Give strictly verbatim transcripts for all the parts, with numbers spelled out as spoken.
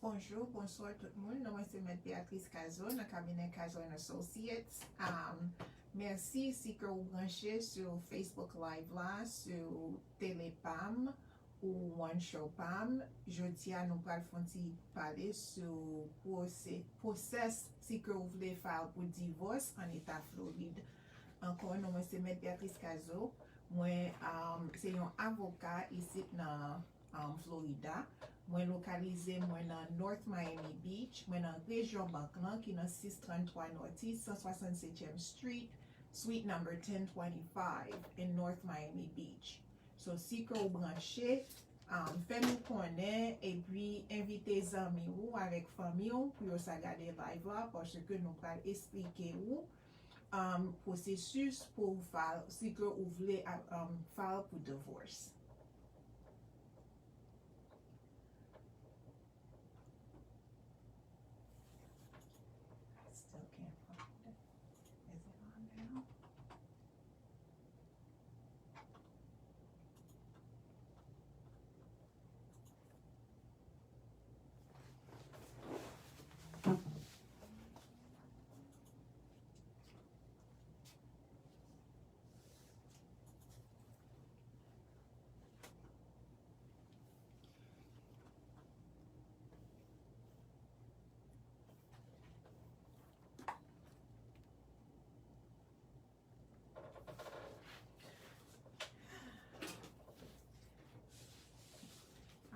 Bonjou, bonswa tout moun. Non mwen se Mèt Beatrice Cazot nan kabinè Cazot and Associates. Um, mèsi si ke ou branche sou Facebook Live la, sou Tele Pam ou One Show Pam. Jodi a nou pral fè yon ti pale sou pwose-, pwosès si ke ou vle file pou divòs an eta Florid. Ankò, non mwen se Mèt Beatrice Cazot. Mwen, um, se yon avoka isit nan um, Florida. Mwen lokalize mwen nan North Miami Beach. Mwen nan rejyon bank lan ki nan sis trannntwa Northeast san swasannsetyèm Street, suite number ten twenty-five in North Miami Beach. So, si ke w branche, um, fè nou konnen, epi envite zanmi ou avèk fanmi w pou yo sa gade live la, paske nou pral esplike ou, um, pwosesis pou w file, si ke ou vle, um, file pou divorce. Still can't find it. Is it on now?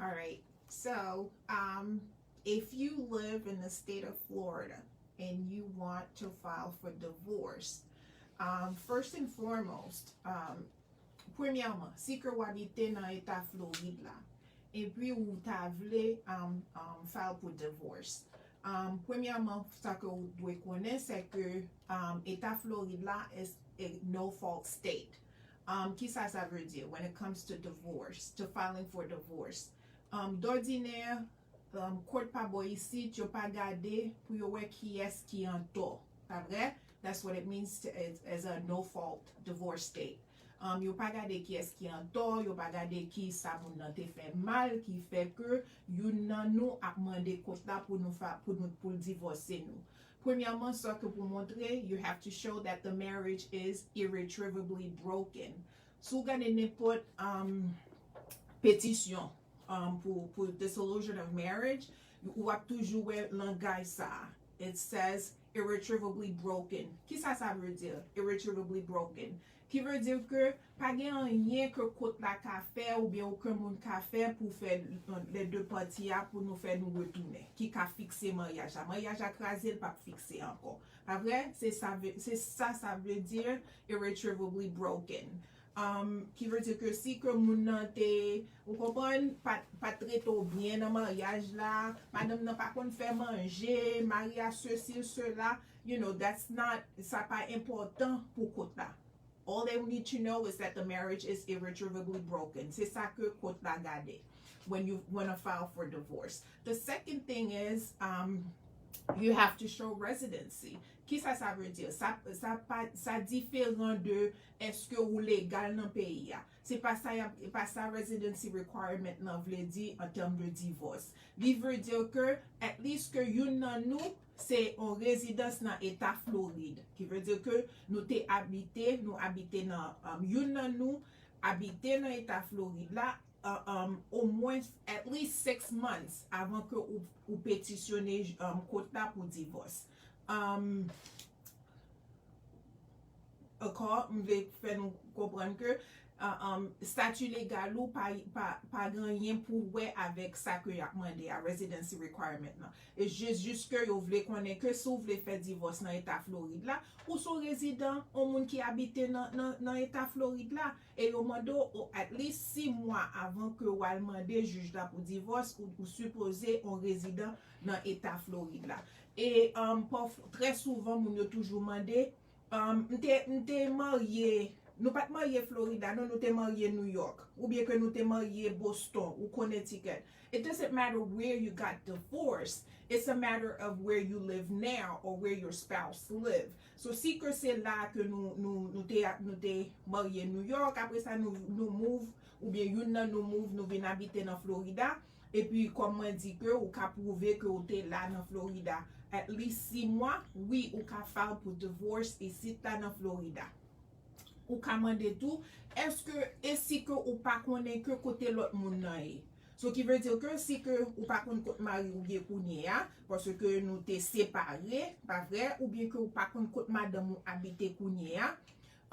All right. So, um, if you live in the state of Florida and you want to file for divorce, um, first and foremost, um, premyèman, si ke w abite nan eta Florid la, epi ou ta vle, um, um, file pou divorce. Um, premyèman, sa ke ou dwe konnen, se ke, um, eta Florid la is a no fault state. Um, kisa sa vle di when it comes to divorce, to filing for divorce? Um, dòdinè, um, court pa bò isit, yo pa gade pou yo wè kiyès ki an tò. Pa vre? That's what it means to, as, as a no fault divorce state. Um, yo pa gade kiyès ki an tò, yo pa gade ki sa moun nan te fè mal, ki fè ke youn nan nou ap mande kont la pou nou fa, pou nou, pou l divòse nou. Premyèman, sa ke pou montre, you have to show that the marriage is irretrievably broken. Si w gade nenpòt, um, petisyon, um, pou, pou dissolution of marriage, ou ap toujou wè langaj sa a. It says irretrievably broken. Kisa sa vle di, irretrievably broken? Ki vle di ke pa gen anyen ke kont la ka fè oubyen okenn moun ka fè pou fè, uh, les deux parties a pou nou fè nou retounen, ki ka fikse maryaj la. Maryaj la kraze, l p ap fikse ankò. Pa vre? Se sa, se sa sa vle di, irretrievably broken. Um, ki vle di ke si ke moun nan te, ou konprann, pa, pa trete w byen nan maryaj la, madanm nan pa konn fè manje, mari a sesi, sela, you know, that's not, sa pa enpòtan pou kont la. All they need to know is that the marriage is irretrievably broken. Se sa ke kont la gade when you wanna file for divorce. The second thing is, um, you have to show residency. Kisa sa vle di? Sa, sa pa, sa diferan de èske ou legal nan peyi a. Se pa sa y ap, pa sa residency requirement nan vle di an tèm de divòs. Li vle di ke at least ke youn nan nou se yon rezidans nan eta Florid. Ki vle di ke nou te abite, nou abite nan, um, youn nan nou abite nan eta Florid la, uh, um, omwen at least six months avan ke ou, ou petisyone, um, kont la pou divòs. Um, ankò, m vle fè nou konprann ke, uh, um, stati legal ou pa, pa, pa gen anyen pou wè avèk sa ke y ap mande a, residency requirement nan. E jis, jis ke yo vle konnen ke si w vle fè divòs nan eta Florid la, ou se yon rezidan, yon moun ki abite nan, nan, nan eta Florid la, e yo mande w, o, at least sis mwa avan ke w al mande jij la pou divòs, ou, ou sipoze yon rezidan nan eta Florid la. E, um, paf-, trè souvan, moun yo toujou mande, um, m te, m te marye Nou pa t marye Florida, non, nou te marye New York, oubyen ke nou te marye Boston ou Connecticut. It doesn't matter where you got divorced. It's a matter of where you live now or where your spouse live. So, si ke se la ke nou, nou, nou te, nou te marye New York, apre sa nou, nou move, oubyen youn nan nou move, nou vin abite nan Florida, epi kòm mwen di ke ou ka pwouve ke ou te la nan Florida at least sis mwa, wi, ou ka file pou divorce isit la nan Florida. Ou ka mande tou, èske e si ke ou pa konnen ke kote lòt moun nan ye? So ki vle di ke si ke ou pa konn kot mari ou ye kounye a, paske nou te separe, pa vre, oubyen ke ou pa konn kot madanm ou abite kounye a,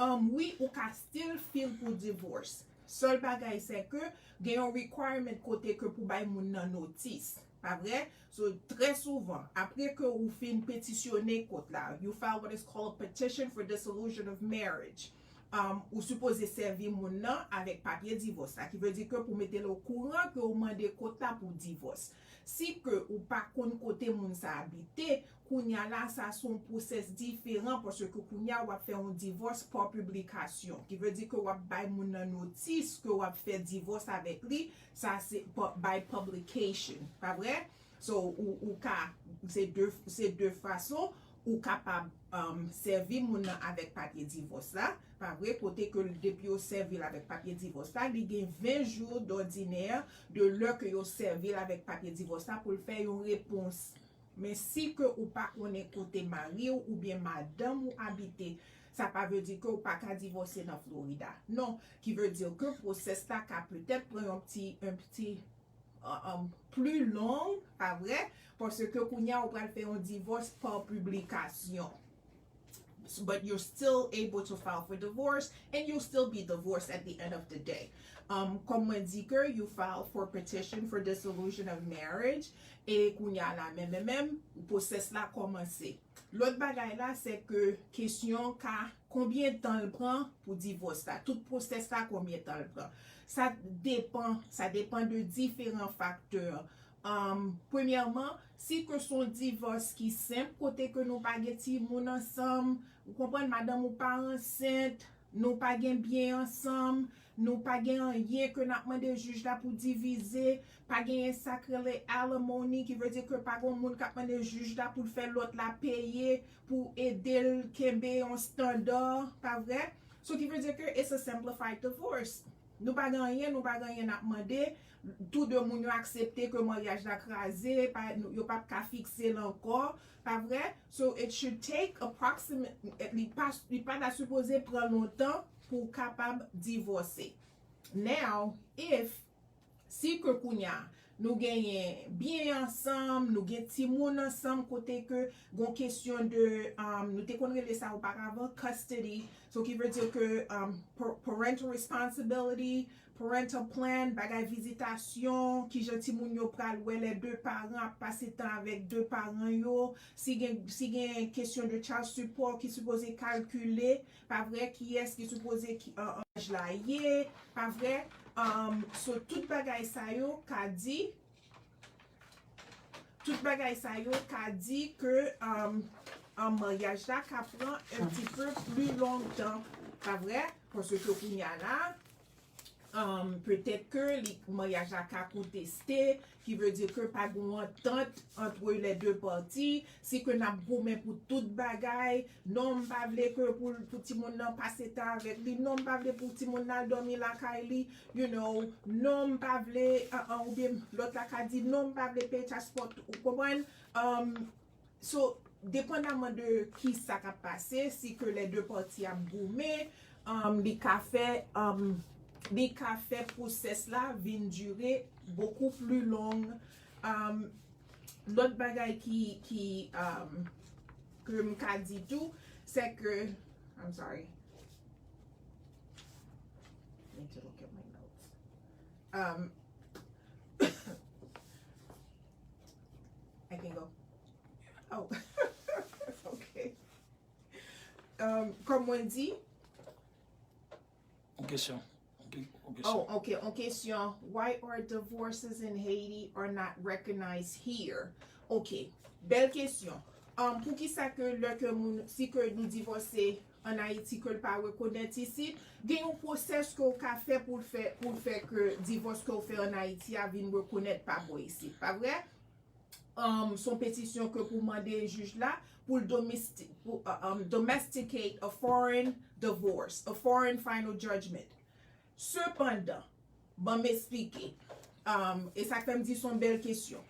um, wi, ou ka still file pou divorce. Sèl bagay se ke gen yon requirement kote ke pou bay moun nan notis, pa vre? So, trè souvan, apre ke ou fin petisyone kot la, you file what is called a petition for dissolution of marriage. Um, ou sipoze sèvi moun nan avèk papye divòs la, ki vle di ke pou mete l okouran ke ou mande kot la pou divòs. Si ke ou pa konn kote moun sa abite, kounye a la, sa se yon pwosès diferan, paske kounye a w ap fè yon divòs pa piblikasyon, ki vle di ke w ap bay moun nan notis ke w ap fè divòs avèk li, sa se pa, by publication, pa vre? So, ou, ou ka, se de, se de fason ou kapab, um, sèvi moun nan avèk papye divòs la, pa vre, kote ke depi yo sèvi l avèk papye divòs la, li gen ven jou dòdinè de lè ke yo sèvi l avèk papye divòs la pou l fè yon repons. Men si ke ou pa konnen kote mari w oubyen madanm ou abite, sa pa vle di ke ou pa ka divòse nan Florida. Non, ki vle di ke pwosès la ka petèt pran yon ti, yon ti, uh, um, pli long, pa vre? Paske kounye a ou pral fè yon divòs pa piblikasyon. But you're still able to file for divorce and you'll still be divorced at the end of the day. Um, kòm mwen di ke you file for petition for dissolution of marriage, e kounye a la menm, menm, menm, pwosès la kòmanse. Lòt bagay la, se ke kesyon ka, konbyen tan l pran pou divòs la? Tout pwosès la, konbyen tan l pran? Sa depan, sa depan de diferan faktè. Um, premyèman, si ke se yon divòs ki senp, kote ke nou pa gen timoun ansanm, ou konprann, madanm ou pa ansent, nou pa gen byen ansanm, nou pa gen anyen ke n ap mande jij la pou divize, pa genyen sa k rele alimony, ki vle di ke pa gen moun k ap mande jij la pou l fè lòt la peye pou ede l kenbe yon standard, pa vre? So ki vle di ke it's a simplified divorce. Nou pa gen anyen, nou pa gen anyen n ap mande. Tou de moun yo aksepte ke maryaj la kraze, pa, yo p ap ka fikse l ankò, pa vre? So it should take approximate, li pa, li pa ta sipoze pran lontan pou w kapab divòse. Now, if, si ke kounye a, nou genyen byen ansanm, nou gen timoun ansanm, kote ke gon kesyon de, um, nou te konn rele sa oparavan, custody, so ki vle di ke, um, pa-, parental responsibility, parental plan, bagay vizitasyon, kijan timoun yo pral wè lè de paran ap pase tan avèk de paran yo, si gen, si gen kesyon de child support ki sipoze kalkile, pa vre, kiyès ki sipoze ki, an, an, laj la ye, pa vre? Um, so, tout bagay sa yo ka di, tout bagay sa yo ka di ke, um, an, maryaj la ka pran un petit peu plus longtemps, pa vre? Paske kounye a la, um, petèt ke li, maryaj la ka konteste, ki vle di ke pa gen yon antant entre les deux parties, si ke n ap goumen pou tout bagay, non, m pa vle ke pou, pou timoun nan pase tan avèk li, non, m pa vle pou timoun nan al dòmi lakay li, you know, non, m pa vle, an, an, oubyen lòt la ka di, non, m pa vle peye child support, ou konprann? Um, so, depandaman de ki sa k ap pase, si ke les deux parties ap goumen, um, li ka fè, um, li ka fè pwosès la vin dire beaucoup plus long. Um, lòt bagay ki, ki, um, ke m ka di tou, se ke, I'm sorry. Need to look at my notes. Um, I can go. Oh, okay. Um, kòm mwen di, Yon kesyon. Yon ke-, yon kesyon. Oh, ok, yon kesyon. Why are divorces in Haiti are not recognized here? Ok, bèl kesyon. Um, poukisa ke lè ke moun, si ke nou divòse an Ayiti ke l pa rekonèt isit, gen yon pwosès ke w ka fè pou l fè, pou l fè ke divòs ke w fè an Ayiti a vin rekonèt pa bò isit, pa vre? Um, se yon petisyon ke pou mande jij la pou l domesti- pou, uh, um, domesticate a foreign divorce, a foreign final judgment. Sepandan, ban m eksplike. Um, e sa k fè m di se yon bèl kesyon.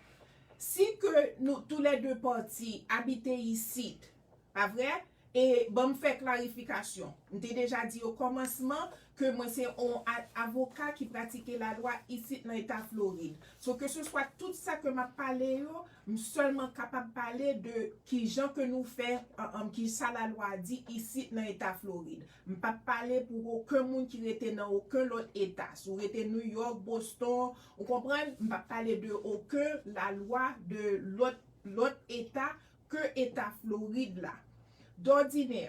Si ke nou toulède pati abite isit, pa vre? E ban m fè klarifikasyon. M te deja di o kòmansman ke mwen se yon a- avoka ki pratike lalwa isit nan eta Florid. So, ke se swa tout sa ke m ap pale yo, m sèlman kapab pale de kijan ke nou fè, an, an, ki sa lalwa di isit nan eta Florid. M p ap pale pou okenn moun ki rete nan okenn lòt eta. Si w rete New York, Boston, ou konprann? M p ap pale de okenn lalwa de lòt, lòt eta ke eta Florid la. Dòdinè,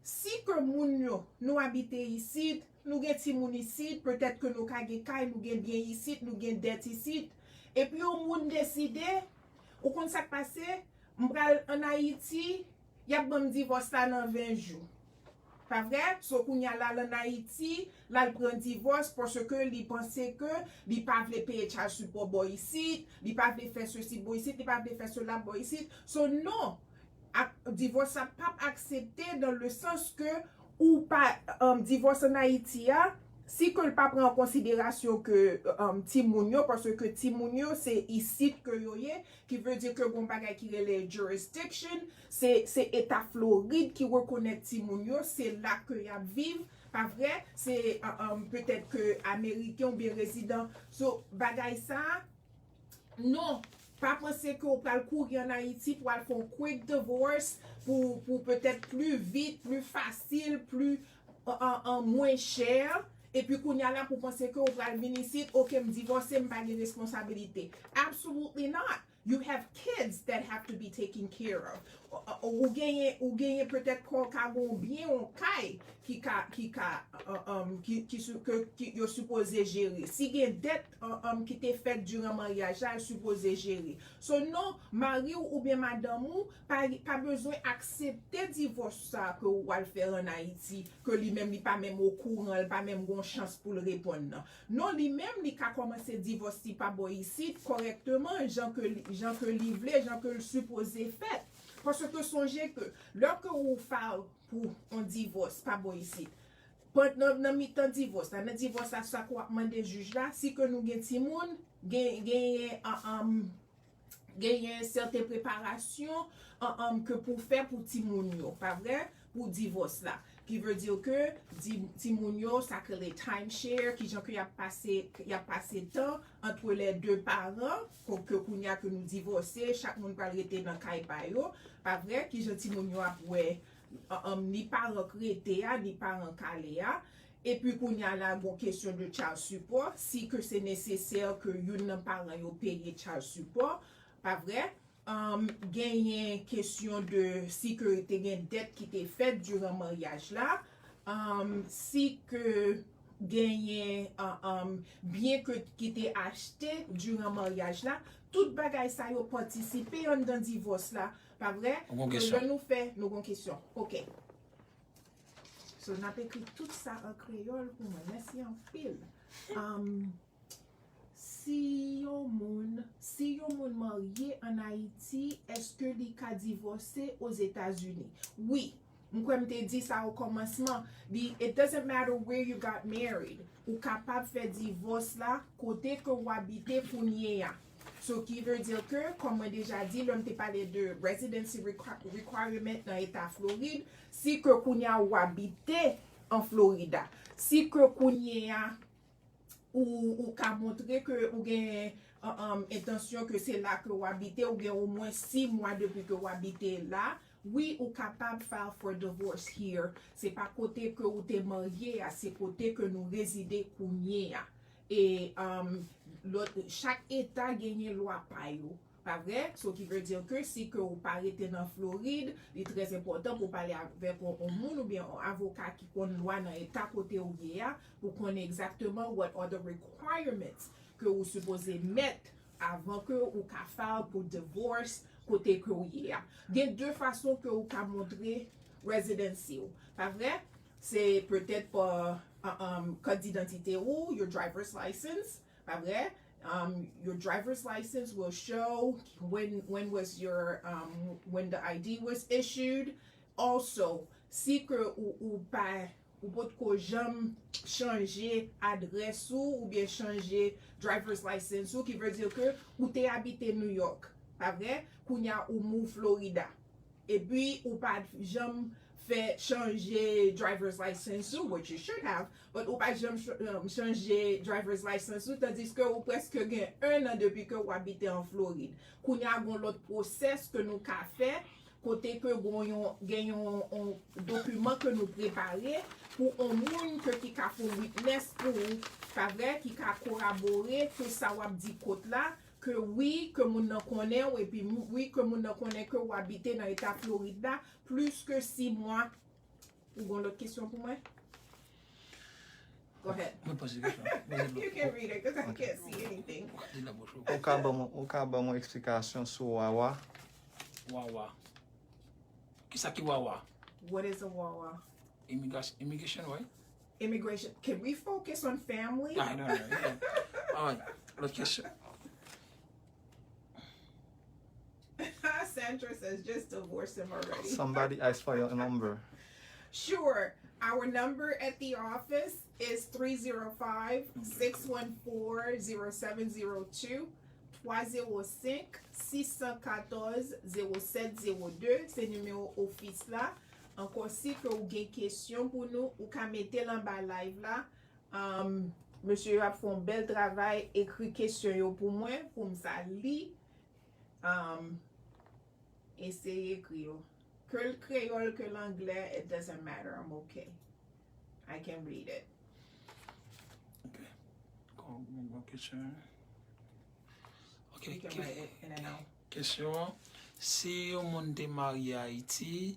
si ke moun yo, nou abite isit, nou gen timoun isit, petèt ke nou ka gen kay, nou gen byen isit, nou gen dèt isit, epi yon moun deside, ou konn sa k pase, m pral ann Ayiti, y ap ban m divòs la nan ven jou. Pa vre? So, kounye a l al ann Ayiti, l al pran divòs paske li panse ke li pa vle peye child support bò isit, li pa vle fè sesi bò isit, li pa vle fè sela bò isit. So, non, ak, divòs la p ap aksepte dans le sens ke ou pa, um, divòs ann Ayiti a, si ke l pa pran an konsiderasyon ke, um, timoun yo, paske timoun yo se isit ke yo ye, ki vle di ke gon bagay ki rele jurisdiction, se, se eta Florid ki rekonèt timoun yo, se la ke y ap viv, pa vre? Se, um, um, petèt ke ameriken oubyen rezidan. So, bagay sa, non, pa panse ke w pral kouri ann Ayiti pou al fè yon quick divorce, pou, pou petèt pli vit, pli fasil, pli, an, an, an mwen chè. Epi kounye a la pou panse ke w pral vin isit, oke, m divòse, m pa gen responsabilite. Absolutely not. You have kids that have to be taken care of. Ou, ou, ou genyen, ou genyen petèt kò w ka gen yon byen, yon kay ki ka, ki ka, uh, um, ki, ki, su- ke, ki yo sipoze jere. Si gen dèt, uh, um, ki te fèt diran maryaj la, yo sipoze jere. So non, mari w oubyen madanm ou pa, pa bezwen aksepte divòs sa ke w al fè ann Ayiti, ke li menm li pa menm okouran, li pa menm gon chans pou l reponn nan. Non, li menm li ka kòmanse divòs li pa bò isit kòrèkteman, jan ke li, jan ke li vle, jan ke l sipoze fèt. Paske sonje ke lè ke ou file pou yon divòs pa bò isit, nan, nan mitan divòs la, nan divòs la, sa ke w ap mande jij la, si ke nou gen timoun, gen, genyen, an, an, genyen sèten preparasyon, an, an, ke pou fè pou timoun yo, pa vre? Pou divòs la. Ki vle di ke di- timoun yo, sa k rele time share, kijan ke y ap pase, y ap pase tan entre les deux parents, ke, ke kounye a ke nou divòse, chak moun pral rete nan kay pa yo, pa vre? Kijan timoun yo ap wè, an, an, ni paran k rete a, ni paran k ale a. Epi kounye a la, gon kesyon de child support, si ke se nesesè ke youn nan paran yo peye child support, pa vre? Um, genyen kesyon de si ke te gen dèt ki te fèt diran maryaj la, um, si ke genyen, uh, um, byen ke, ki te achte diran maryaj la, tout bagay sa yo patisipe anndan divòs la, pa vre? Ou gon Ke kesyon? Lè nou fè, nou gon kesyon. Oke. So, n ap ekri tout sa an kreyòl pou mwen. Mèsi anpil. Um, si yon moun, si yon moun marye ann Ayiti, èske li ka divòse Ozetazini? Wi. M kwè m te di sa o kòmansman. Li, it doesn't matter where you got married. Ou kapab fè divòs la kote ke w abite kounye a. So, ki vle di ke, kòm mwen deja di, lè m te pale de residency requi- requirement nan eta Florid, si ke kounye a w abite an Florida, si ke kounye a ou, ou ka montre ke ou gen, um, um, entansyon ke se la ke w abite, ou gen omwen sis mwa depi ke w abite la, wi, ou kapab file for divorce here. Se pa kote ke ou te marye a, se kote ke nou rezide kounye a. E, um, lòt, chak eta genyen lwa pa yo. Pa vre? So, ki vle di ke si ke ou pa rete nan Florid, li trè enpòtan pou w pale avèk yon, yon moun oubyen yon avoka ki konn lwa nan eta kote ou ye a, pou konnen egzakteman what are the requirements ke ou sipoze mèt avan ke ou ka file pou divorce kote ke w ye a. Gen de fason ke ou ka montre residency ou. Pa vre? Se petèt pa, uh, um, kat didantite ou, your driver's license, pa vre? Um, your driver's license will show when when was your um when the I D was issued. Also, si ke ou ou pa ou potko janm chanje adrès ou oubyen chanje driver's license ou, ki vle di ke ou te abite New York, pa vre? Kounye a ou move Florida. Epi ou pa janm fè chanje driver's license ou, which you should have, but ou pa janm ch- um, chanje driver's license ou, tandiske ou prèske gen en an depi ke ou abite an Florid. Kounye a gon lòt pwosès ke nou ka fè, kote ke gon yon, gen yon, yon dokiman ke nou prepare pou yon moun ke ki ka fè witness pou ou, pa vre, ki ka korabore ke sa w ap di kot la, ke wi, ke moun nan konnen w, epi wi, ke moun nan konnen ke w abite nan eta Florid la plis ke sis mwa. Ou gon lòt kesyon pou mwen? Go ahead. Mwen poze kesyon. Poze lòt. You can read it because I can't see anything. Ou ka di nan bouch ou. Ou ka ban mwen, ou ka ban mwen eksplikasyon sou wawa? Wawa. Kisa ki wawa? What is a wawa? Immigration, immigration, right? Immigration. Can we focus on family? Ah, no, no, yeah. Alright. Lòt kesyon. Sandra says just divorce him already. Somebody asked for your number. Sure. Our number at the office is three zero five, six one four, zero seven zero two, twa zewo senk, sis san katòz, zewo sèt zewo de, se nimewo ofis la. Ankò, si ke ou gen kesyon pou nou, ou ka mete l anba live la. Um, mesye yo ap fè yon bèl travay, ekri kesyon yo pou mwen, pou m sa li. Um, eseye ekri yo. Ke l kreyòl, ke l anglè, it doesn't matter, I'm okay. I can read it. Ok. Kon, bon, bon kesyon. Ok, you can write it in and out. Kesyon an, si yon moun te marye Ayiti,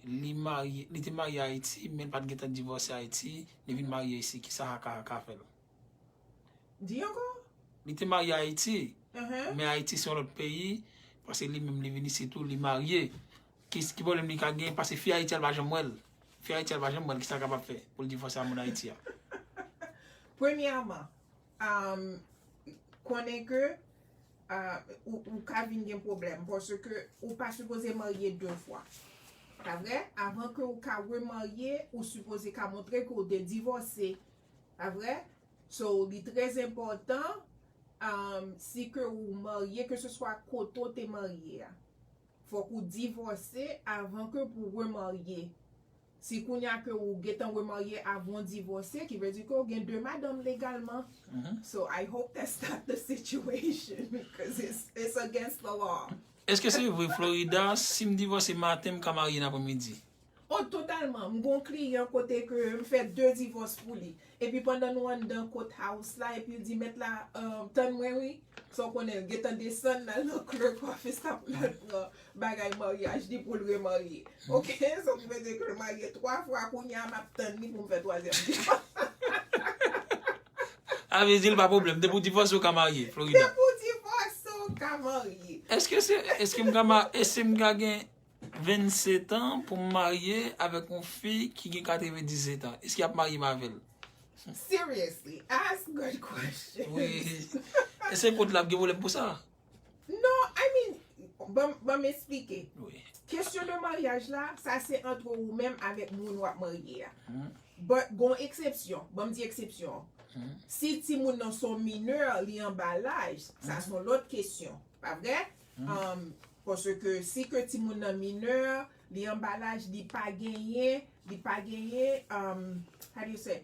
li marye, li te marye Ayiti, men l pa t gentan divòse Ayiti, li vin marye isi, kisa a ka, ka fè l? Di ankò? Li te marye Ayiti, men Ayiti se yon lòt peyi, paske li menm li vin isi tou, li marye. Ki, ki pwoblèm li ka gen? Paske fi Ayiti a l pa janm wè l. Fi Ayiti a l pa janm wè l, kisa l kapab fè pou l divòse a moun Ayiti a? Premyèman, um, konnen ke, uh, ou, ou ka vin gen pwoblèm, paske ou pa sipoze marye de fwa. Pa vre? Avan ke ou ka remarye, ou sipoze ka montre ke ou te divòse. Pa vre? So, li trè enpòtan, um, si ke ou marye, ke se swa kote ou te marye a. Fòk ou divòse avan ke pou remarye. Si kounye a ke ou gentan remarye avan w divòse, ki vle di ke ou gen de madanm legalman. So I hope that's not the situation, 'cause it's, it's against the law. Èske se vre, Florida, si m divòse maten, m ka marye nan aprèmidi? Oh, totalman. M gon kliyan kote ke m fè de divòs pou li. Epi pandan nou anndan courthouse la, epi l di, "Mèt la, um, tann mwen wi." Sa w konnen, l gentan desann, l al nan clerk office, l ap, l al pran bagay maryaj li pou l remarye. Ok? So, ki vle di ke l marye twa fwa, kounye a m ap tann li pou m fè twazyèm divòs. Sa vle di l pa pwoblèm. Depi w divòse, w ka marye, Florida. Depi w divòse, w ka marye. Èske se, èske m ka ma-, èske m ka gen vennsetan pou m marye avèk yon fi ki gen katrevendisetan? Èske y ap marye m avè l? Seriously, ask good questions. Wi. E se kot l ap gen pwoblèm pou sa? Non, I mean, ban, ban m eksplike. Wi. Kesyon de maryaj la, sa se antre ou menm avèk moun w ap marye a. But gon eksepsyon, ban m di eksepsyon an. Si timoun nan se yon minè, li anba laj, sa se yon lòt kesyon. Pa vre? Um, paske si ke timoun nan minè, li anba laj, li pa genyen, li pa genyen, um, how do you say?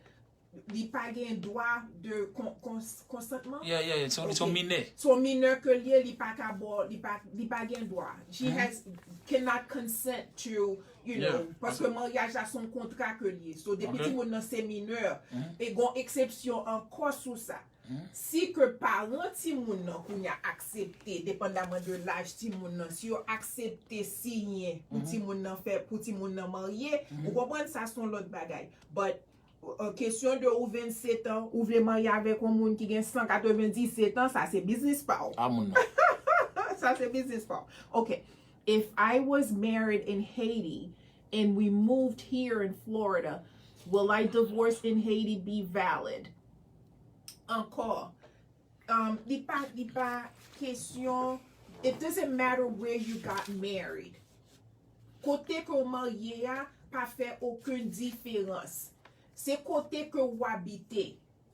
Li pa gen dwa de kon-, kons-, konsantman. Yeah, yeah, yeah. Se yon, se yon minè. Se yon minè ke li ye, li pa ka ba w, li pa, li pa gen dwa. She has, cannot consent to, you know, paske maryaj la se yon kontra ke li ye. So, depi timoun nan se minè, e gon eksepsyon ankò sou sa. Si ke paran timoun nan kounye a aksepte, depandaman de laj timoun nan, si yo aksepte siyen pou timoun nan fè, pou timoun nan marye, ou konprann, sa se yon lòt bagay. But, uh, kesyon de ou vennsetan, ou vle marye avèk yon moun ki gen san katrevendisetan, sa se biznis pa w. A moun nan. Sa se business pa w. Okay. If I was married in Haiti and we moved here in Florida, will I divorce in Haiti be valid? Ankò, um, li pa, li pa kesyon, it doesn't matter where you got married. Kote ke w marye a pa fè okenn diferans. Se kote ke w abite.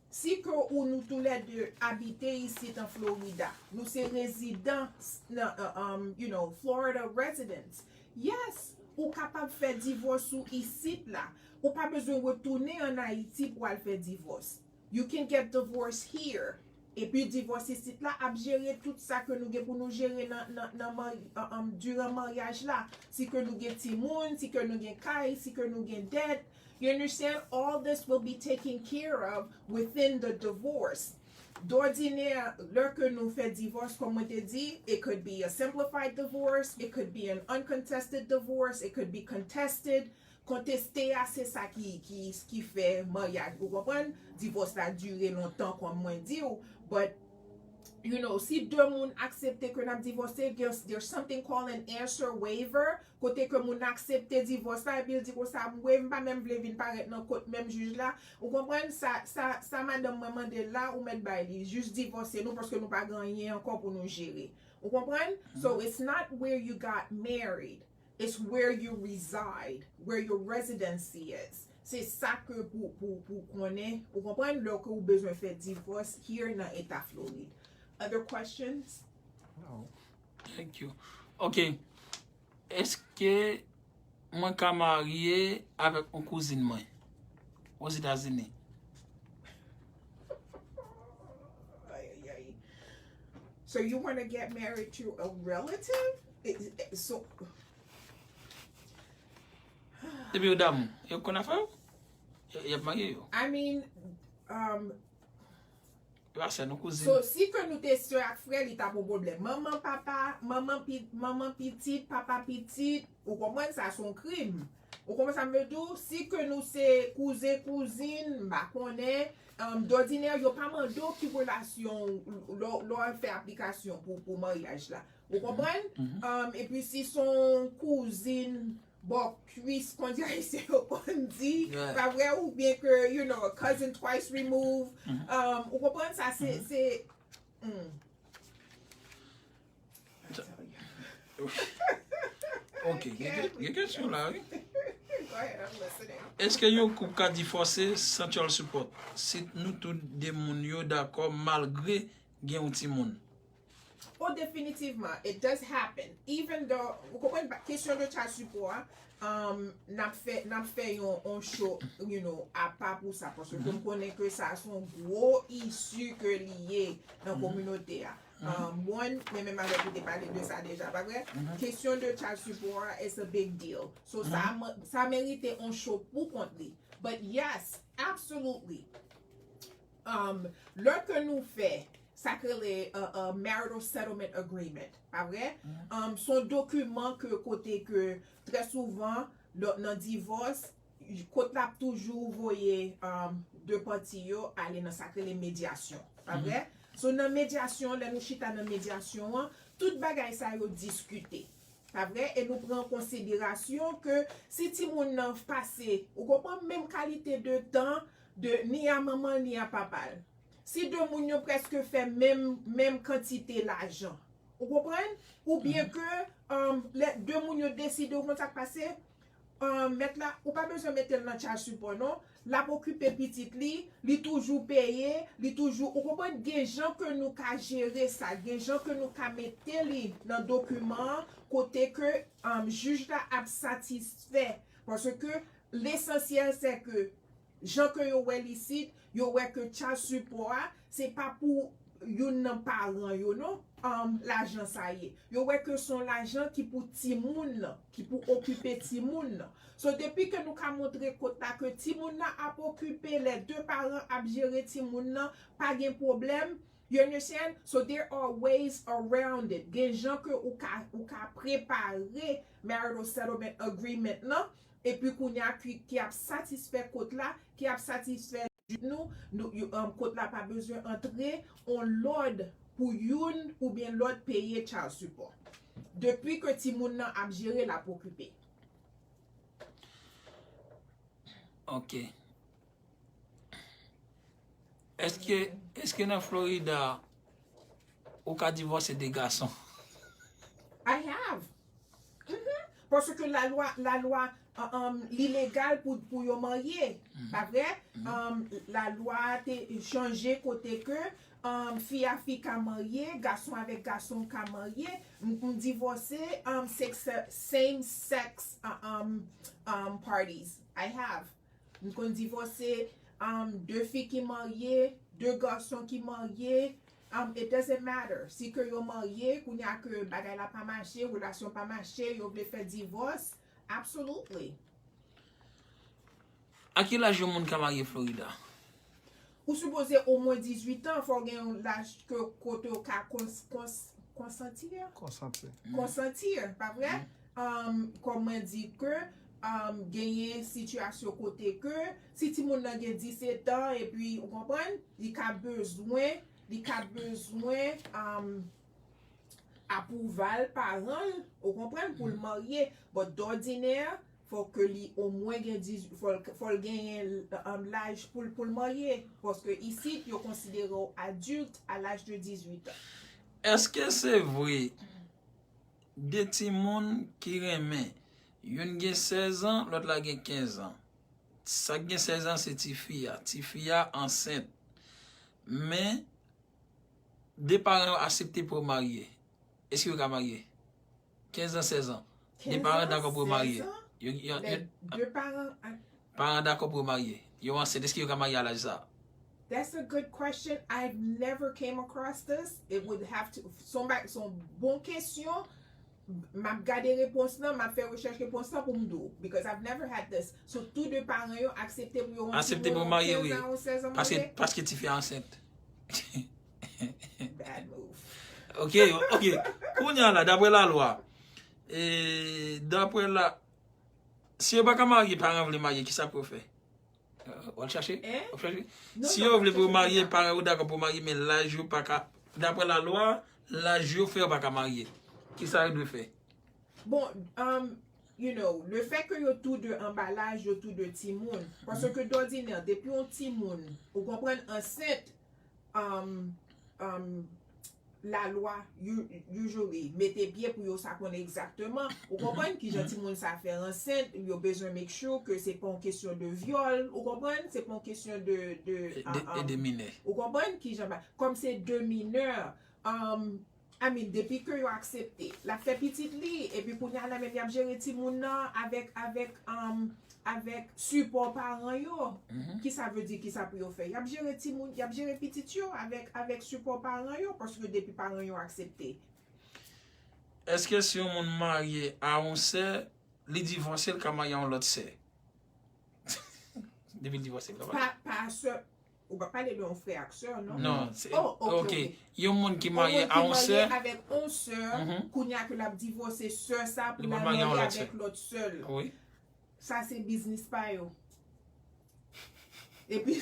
Si ke ou nou toulède abite isit an Florida, nou se rezidan nan, uh, um, you know, Florida residents, yes, ou kapab fè divòs ou isit la. Ou pa bezwen retounen ann Ayiti pou al fè divòs. You can get divorce here. Epi divòs isit la ap jere tout sa ke nou gen pou nou jere nan, nan, nan mari-, an, an, diran maryaj la. Si ke nou gen timoun, si ke nou gen kay, si ke nou gen dèt. You understand? All this will be taken care of within the divorce. Dòdinè, lè ke nou fè divòs, kòm mwen te di, it could be a simplified divorce, it could be an uncontested divorce, it could be contested. Konteste a, se sa ki, ki, ki fè maryaj, ou konprann? Divòs la dire lontan, kòm mwen di w. But, you know, si de moun aksepte ke n ap divòse, there's, there's something called an answer waiver, kote ke moun aksepte divòs la, epi l di konsa, "Mwen, m pa menm vle vin parèt nan kot menm jij la." Ou konprann? Sa, sa, sa madanm mwen mande l la, ou mèt bay li. Jis divòse nou, paske nou pa gen anyen ankò pou nou jere. Ou konprann? So, it's not where you got married. It's where you reside, where your residency is. Se sa ke pou, pou, pou konnen, ou konprann, lè ke ou bezwen fè divòs here nan eta Florid. Other questions? Thank you. Ok. Èske mwen ka marye avèk yon kouzin mwen Ozetazini? Ay, ay, ay. So you want to get married to a relative? It- it- So Epi yo damou. Yo konn afè yo? Y ap marye yo. I mean, um, Yo pa sè nou kouzin. So, si ke nou te sè ak frè, li t ap yon pwoblèm. Manman, papa, manman, pi, manman pitit, papa pitit, ou konprann sa se yon krim. Ou konprann sa m vle di w? Si ke nou se kouzen, kouzin, m pa konnen, um, dòdinè, yo pa mande w ki relasyon w lè w fè aplikasyon pou, pou maryaj la. Ou konprann? Um, epi si se yon kouzin bò kwis, kòm di Ayisyen yo konn di, pa vre, oubyen ke, you know, a cousin twice removed. Um, ou konprann sa, se, se, hmm. Ok, gen kesyon la, wi. Èske yon koup ka divòse san child support si nou tou de moun yo dakò malgre gen yon timoun? Oh, definitivman, it does happen. Even though, ou konprann, kesyon de child support a, um, n ap fè, n ap fè yon, yon show, you know, apa pou sa, paske m konnen ke sa se yon gwo issue ke li ye nan kominote a. Um, one, mwen menm avèk ou te pale de sa deja, pa vre? Kesyon de child support a, it's a big deal. So, sa, sa merite yon show pou kont li. But yes, absolutely. Um, lè ke nou fè sa k rele, uh, uh, marital settlement agreement, pa vre? Um, se yon dokiman ke kote ke trè souvan nan divòs, kot la ap toujou voye, um, de pati yo ale nan sa k rele medyasyon, pa vre? So nan medyasyon, lè nou chita nan medyasyon an, tout bagay sa yo diskite. Pa vre? E nou pran an konsiderasyon ke si timoun nan pase, ou konprann, menm kalite de tan de ni a manman l ni a papa l. Si de moun yo prèske fè menm, menm kantite lajan. Ou konprann? Oubyen ke, um, lè de moun yo deside, ou konn sa k pase, um, mèt la, ou pa bezwen mete l nan child support non. L ap okipe pitit li, li toujou peye, li toujou, ou konprann, gen jan ke nou ka jere sa, gen jan ke nou ka mete li nan dokiman an, kote ke, um, jij la ap satisfè. Paske lesansyèl se ke jan ke yo wè l isit, yo wè ke child support a, se pa pou youn nan paran yo non, um, lajan sa ye. Yo wè ke se yon lajan ki pou timoun nan, ki pou okipe timoun nan. So, depi ke nou ka montre kot la ke timoun nan ap okipe, lè de paran ap jere timoun nan, pa gen pwoblèm. You understand? So, there are ways around it. Gen jan ke ou ka, ou ka prepare marital settlement agreement nan, epi kounye a ki, ki ap satisfè kot la, ki ap satisfè nou, nou, yo, um, kot la pa bezwen antre on lòd pou youn oubyen lòt peye child support. Depi ke timoun nan ap jere, l ap okipe. Ok. Èske, èske nan Florida, ou ka divòse de gason? I have. Mhm. Paske lalwa, lalwa, um, um, li legal pou, pou yo marye. Pa vre? Um, lalwa te chanje kote ke um, fi a fi ka marye, gason avèk gason ka marye. M, m divòse um, sex, same sex uh, um, um, parties. I have. M konn divòse um, de fi ki marye, de gason ki marye. Um, it doesn't matter. Si ke yo marye, kounye a ke bagay la pa mache, relasyon pa mache, yo vle fè divòs, absolutely. A ki laj yon moun ka marye Florida? Ou sipoze omwen dizuit an, fò w gen yon laj ke kote w ka kons, kons, konsanti. Konsanti. Konsanti, pa vre? Um, kòm mwen di ke um, genyen sitiyasyon kote ke si timoun nan gen disèt an epi, ou konprann, li ka bezwen, li ka bezwen um, apwouval paran l, ou konprann, pou l marye. But dòdinè, fò ke li omwen gen dizuit, fò l, fò l genyen um, laj pou l, pou l marye. Paske isit, yo konsidere w adilt a laj de dizuit an. Èske se vre de timoun ki renmen, youn gen sèz an, lòt la gen kenz an? Sa k gen sèz an se tifi a. Tifi a ansent. Men, de paran yo aksepte pou yo marye. Èske yo ka marye? Kenz an, sèz an. De paran dakò pou yo marye. Yo, yo, yo, De paran. Paran dakò pou yo marye. Yo ansent, èske yo ka marye a laj sa? That's a good question. I've never came across this. It would have to, son, ba- son bon kesyon. M ap gade repons lan, m ap fè rechèch repons lan pou m di w. Because I've never had this. So, tou de paran yo aksepte pou yo Aksepte pou yo marye, wi. Kenz an ou sèz an Paske, marye? Paske tifi a ansent. Bad move. Ok, ok. Kounye a la, daprè lalwa, e, daprè la, si yo pa ka marye, paran vle marye, kisa pou yo fè? Euh, w al chache? Hein? W ap chache? Non, Si non, yo m vle ap pou yo chache marye, sa. Paran yo dakò pou yo marye, men laj yo pa ka. Daprè lalwa, laj yo fè yo pa ka marye. Kisa yo dwe fè? Bon, um, you know, le fè ke yo tou de anba laj, yo tou de timoun. Paske dòdinè, depi yon timoun, ou konprann, ansent, um, um, lalwa, you, usually, mete pye pou yo sa konnen egzakteman. Ou konprann kijan timoun sa fè ansent, yo bezwen make sure ke se pa yon kesyon de vyòl, ou konprann, se pa yon kesyon de, de, E de, um, e de minè. Ou konprann kijan ba, kòm se de minè, um, I mean, depi ke yo aksepte, l ap fè pitit li, epi kounye a la menm y ap jere timoun nan avèk, avèk, um, avèk sipò paran yo. Ki sa vle di, ki sa pou yo fè? Y ap jere timoun, y ap jere pitit yo avèk, avèk sipò paran yo, paske depi paran yo aksepte. Èske si yon moun marye a yon sè, li divòse, l ka marye a yon lòt sè? Depi l divòse, l ka marye. Pa, pa sè, ou pa pale de yon frè ak sè, non? Non, se, Oh, ok, ok. ok. Yon moun ki Yon marye moun a ki yon sè, marye avèk yon sè, kounye a ke l ap divòse sè sa pou Li l pa al marye a yon marye lòt sè. Avèk lòt sè l. Wi. Sa se biznis pa yo. Epi,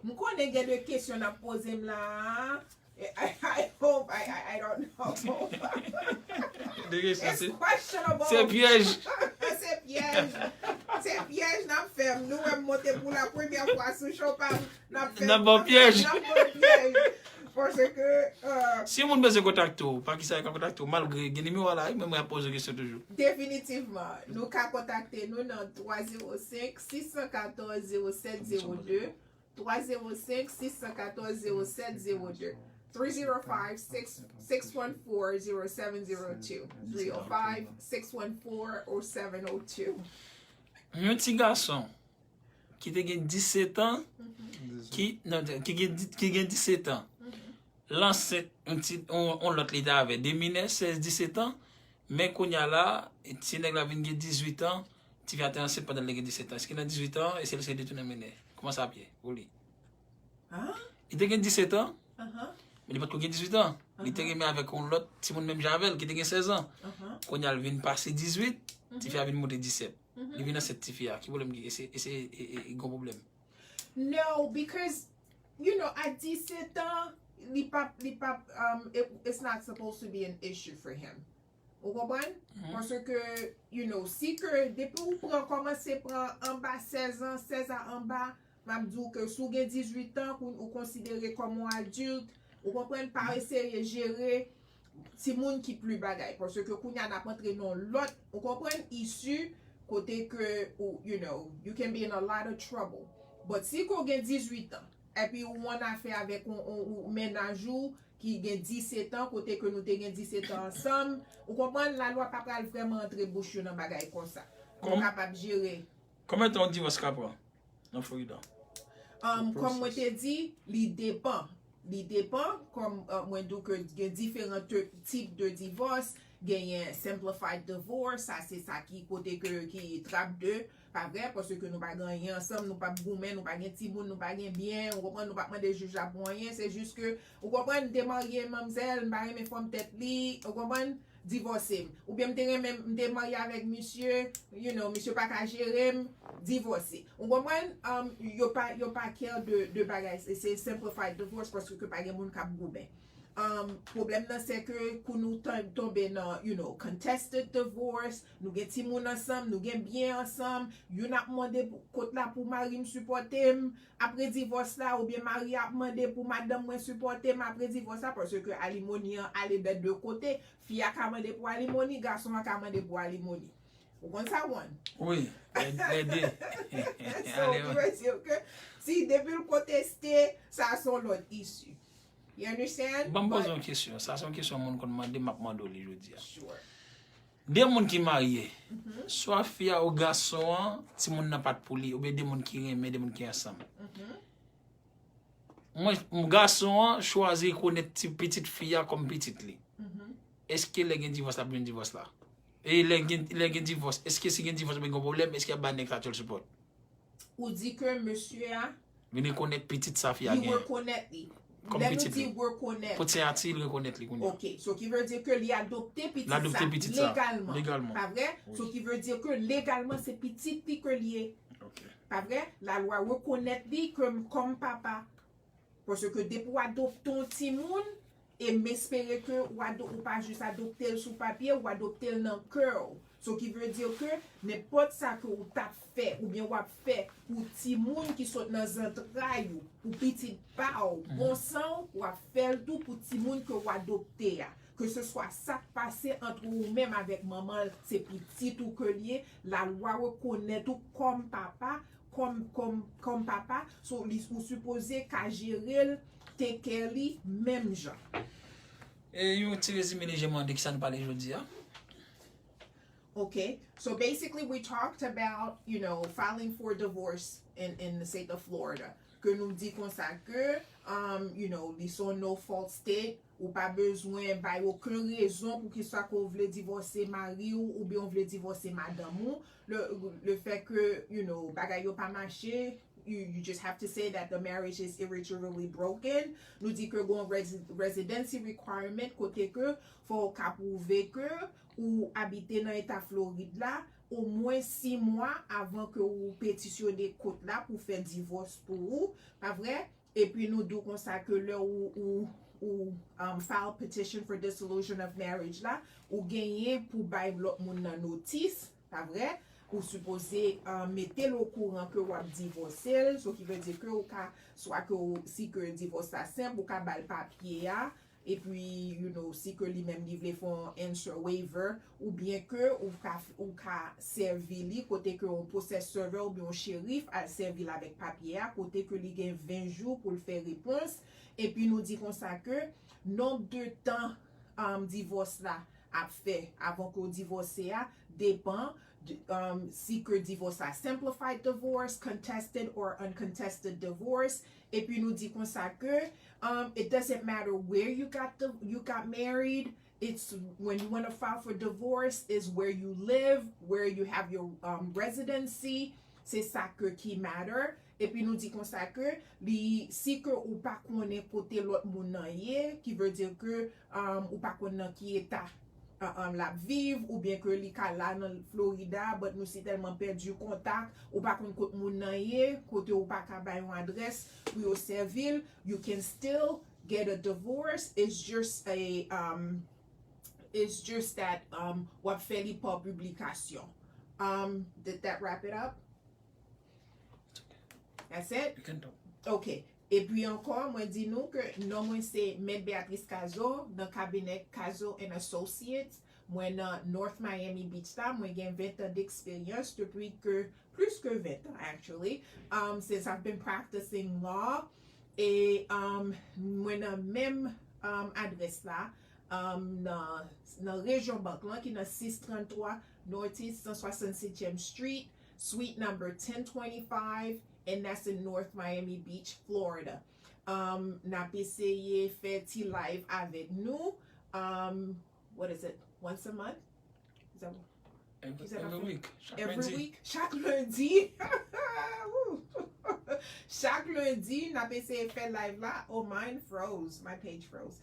m konnen gen de kesyon n ap poze m la. I, I hope, I, I, I don't know. De kesyon, It's se, questionable. Se pyèj. Se pyèj. Se pyèj n ap fè m. Nou wè m monte pou la premyè fwa sou show pa m. N ap fè N ap ba w pyèj. N ap ba w pyèj. Paske, euh, Si yon moun bezwen kontakte w, pa kisa yo ka kontakte w, malgre gen nimewo a la, wi, men mwen ap poze w kesyon toujou. Definitivman, nou ka kontakte nou nan twa zewo senk, sis san katòz, zewo sèt zewo de, twa zewo senk, sis san katòz, zewo sèt zewo de, three zero five, six one four, zero seven zero two, three oh five, six one four, oh seven oh two. Yon ti gason ki te gen disèt an, ki, non, ki gen, ki gen disèt an, l ansent yon ti, yon, yon lòt li te avè, de minè, sèz, disèt an, men kounye a la, ti nèg la vin gen dizuit an, tifi a te ansent pandan l te gen disèt an. Èske nan dizuit an, èske l se detounen minè? Kòman sa ap ye pou li? Ah? Li te gen disèt an, Ahan, men li pa t ko gen dizuit an. Li te renmen avèk yon lòt timoun menm jan avè l, ki te gen sèz an. ahan. Kounye a l vin pase dizuit, tifi a vin monte disèt. Li vin ansent tifi a. Ki pwoblèm ki, e se, e se, e, e, e, gon pwoblèm. No, because, you know, a disèt an, li p ap, li p ap, um, it, it's not supposed to be an issue for him. Ou konprann? Paske, you know, si ke depi ou pran, kòmanse pran anba sèz an, sèz a anba, m ap di w ke si w gen dizuit an, ou, ou konsidere kòm yon adilt, ou konprann, pa eseye jere timoun ki pli bagay. Paske kounye a n ap antre nan lòt, ou konprann, isi, kote ke, ou, you know, you can be in a lot of trouble. But si ke w gen dizuit an, epi ou an afè avèk yon, yon, yon mennaj ou ki gen disèt an, kote ke nou te gen disèt an ansanm, ou konprann, lalwa pa pral vrèman antre bouch yo nan bagay konsa. Nou kapab jere. Konbyen tan yon divòs ka pran nan Florida? Um, kòm mwen te di, li depan. Li depan, kòm, uh, mwen di w ke gen diferan te- tip de divòs, genyen simplified divorce, sa se sa ki kote ke, ki trap de, pa vre, paske nou pa gen anyen ansanm, nou p ap goumen, nou pa gen timoun, nou pa gen byen, ou konprann, nou p ap mande jij la pou anyen, se jis ke, ou konprann, m te marye manmzèl, m pa renmen fòm tèt li, ou konprann, divòse m. Oubyen m te renmen, m te marye avèk misye, you know, misye pa ka jere m, divòse. Ou konprann? Um, yo pa, yo pa care de, de bagay, se, se simplified divorce paske ke pa gen moun k ap goumen. Um, pwoblèm nan se ke kou nou tan- tonbe nan, you know, contested divorce, nou gen timoun ansanm, nou gen byen ansanm, youn ap mande pou- kot la pou mari m sipòte m, apre divòs la, oubyen mari a ap mande pou madanm mwen sipòte m apre divòs la, paske alimoni an ale de de kote, fi a ka mande pou alimoni, gason an ka mande pou alimoni. Ou konn sa, Juan? Wi, lè lè de. So, ki vle di ke si depi l konteste, sa se yon lòt issue. You understand? Ban m poze yon kesyon. Sa se yon kesyon moun konn mande, m ap mande w li jodi a. Sure. De moun ki marye, swa fi a ou gason an, timoun nan pa t pou li, oubyen de moun ki renmen, de moun ki ansanm. Mwen, m gason an chwazi rekonèt ti pitit fi a kòm pitit li. Èske lè gen divòs, l ap jwenn divòs la? E lè gen, lè gen divòs, èske si gen divòs, oubyen gen pwoblèm, èske y ap ba nèg sa child support? Ou di ke mesye a Vin rekonèt pitit sa fi a li genyen. Rekonèt li. Kòm Lè nou pitit di li. Rekonèt, Kot siyati l rekonèt li kounye a. Ok, so ki vle di ke li adopte pitit L adopte sa pitit sa legalman. Legalman. Pa vre? So ki vle di ke legalman se pitit li ke li ye. Ok. Pa vre? Lalwa rekonèt li ke kòm papa. Paske depi w adopte yon timoun, e m espere ke w ado- ou pa jis adopte l sou papye, ou adopte l nan kè w. So ki vle di ke nenpòt sa ke ou t ap fè oubyen w ap fè pou timoun ki sot nan zantray ou, pou pitit pa w, bon san w, w ap fè l tou pou timoun ke w adopte a. Ke se swa sa k pase ant ou menm avèk manman l, se pitit ou ke l ye, lalwa rekonèt ou kòm papa, kòm, kòm, kòm papa, so li, ou sipoze ka jere l, take care li menm jan. E yon ti rezime lejèman de kisa nou pale jodi a. Okay, so basically we talked about, you know, filing for divorce in, in the state of Florida. Ke nou di konsa ke, um, you know, li se yon no fault state, ou pa bezwen bay okenn rezon pou ki sa ke w vle divòse mari w oubyen w vle divòse madanm ou. Le, le fè ke, you know, bagay yo pa mache, you, you just have to say that the marriage is irretrievably broken. Nou di ke gon res- residency requirement kote ke fò w ka pwouve ke ou abite nan eta Florid la omwen sis mwa avan ke ou petisyone kot la pou fè divòs pou ou, pa vre? Epi nou di w konsa ke lè ou, ou, ou um, file petition for dissolution of marriage la, ou genyen pou bay lòt moun nan notis, pa vre? Ou sipoze um, mete l okouran ke w ap divòse l, so ki vle di ke ou ka, swa ke ou, si ke divòs la senp, ou ka ba l papye a, epi, you know, si ke li menm li vle fè yon answer waiver, oubyen ke ou ka, ou ka sèvi li kote ke yon possessed servant oubyen yon cherif al sèvi l avèk papye a, kote ke li gen ven jou pou l fè repons, epi nou di konsa ke nonb de tan um, divòs la ap fè avan ke w divòse a depan de, um, si ke divòs la simplified divorce, contested or uncontested divorce, epi nou di konsa ke um, it doesn't matter where you got the you got married, it's when you want to file for divorce is where you live, where you have your um, residency, se sa ke ki matter. Epi nou di konsa ke li si ke ou pa konnen kote lòt moun nan ye, ki vle di ke um, ou pa konn nan ki eta um, l ap viv, oubyen ke li ka la nan Florida, but nou si tèlman pèdi kontak, ou pa konn kot moun nan ye, kote ou pa ka bay yon adrès pou yo sèvi l, you can still get a divorce is just a um, is just that um, w ap fè li pa piblikasyon. Um, did that wrap it up? That's it? You can talk. Ok. Epi ankò, mwen di nou ke non mwen se Mèt Beatrice Cazeau nan kabinè Cazeau and Associates. Mwen nan North Miami Beach la, mwen gen ven tan d'eksperyans depi ke, plus ke ven tan actually, um, since I've been practicing law. E um, mwen nan menm um, adrès la, um, nan, nan rejyon bank lan ki nan six trente-trois Northeast cent soixante-septième Street, suite number ten twenty-five, and that's in North Miami Beach, Florida. Um, n ap eseye fè ti live avèk nou. Um, what is it? Once a month? Is that what? Every, Is that every okay? Week. Chak Every lendi. Week? Chak lendi. Woo! Chak lendi, n ap eseye fè live la. Oh, mine froze. My page froze.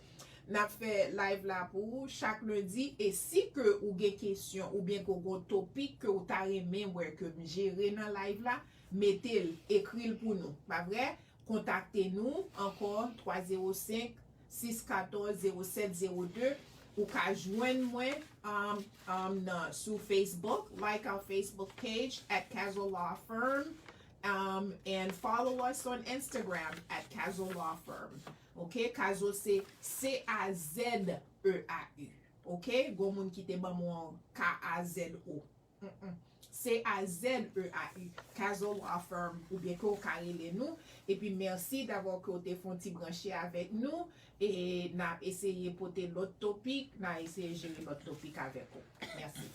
N ap fè live la pou ou chak lendi. E si ke ou gen kesyon oubyen ke ou gen topik ke ou ta renmen wè ke m jere nan live la, mete l, ekri l pou nou. Pa vre? Kontakte nou ankò, twa zewo senk, sis katòz, zewo sèt zewo de. Ou ka jwenn mwen um, um, nan, sou Facebook. Like our Facebook page at Cazeau Law Firm. Um, and follow us on Instagram at Cazeau Law Firm. Ok? Cazeau se C A Z E A U. Ok? Gon moun ki te ban mwen K A Z O. Mm-mm. C A Z E A U. Cazeau Law Firm, oubyen ke w ka rele nou. Epi mèsi davwa ke w te fè yon ti branche avèk nou. E n a eseye pote lòt topik, n a eseye jere lòt topik avèk ou. Mèsi.